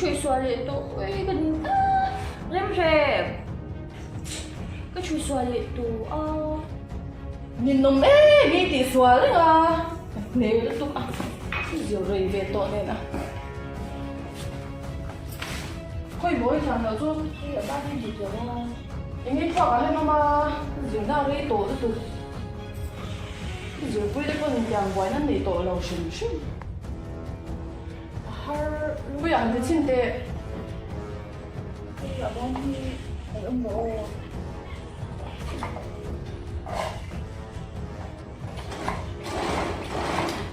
Chhui sual leh tawh ui ka ning a Remrem ka chhui sual leh tawh a. Ninawm em i tih sual reng a, ka hne lutuk a, i zir rei ve tawh nen a. Khawi mawi thiam loh chu hei a ban hi dik lo a. Eng nge thluak ah hian awm a, ka zir na rei tawh lutuk. I zirpui te pawn tiang buaina an nei tawh lo hrim hrim. A har luia han ti chhin teh. Hei a ban hi an awm lo aw.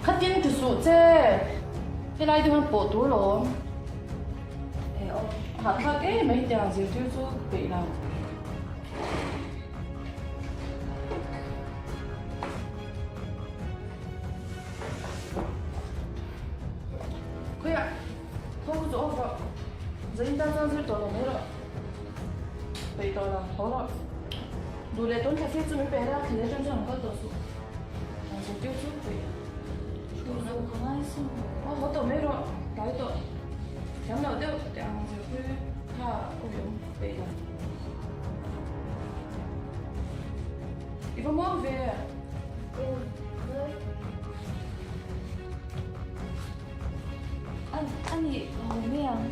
Khatin ti suh che. Helai te hian pawh tur lawm. E aw. A hahthlak em mai tiang zirtir chu peih lo. Khawiah tho chu off rawh. Zain tan chuan zir tawh lo mai rawh. Peih tawh lo, tho rawh. Duh leh tun thla fir chu min pe la, thla leh atang chuan an kal tawh suh. An zirtir chu peih. Thu zo ka ngai sin. Aw haw tawh mai rawh, tlai tawh. Thiam loh deuh teh ang zirpui kha awih awm peih lo. I va muang ve. A nih ka haw mai ang.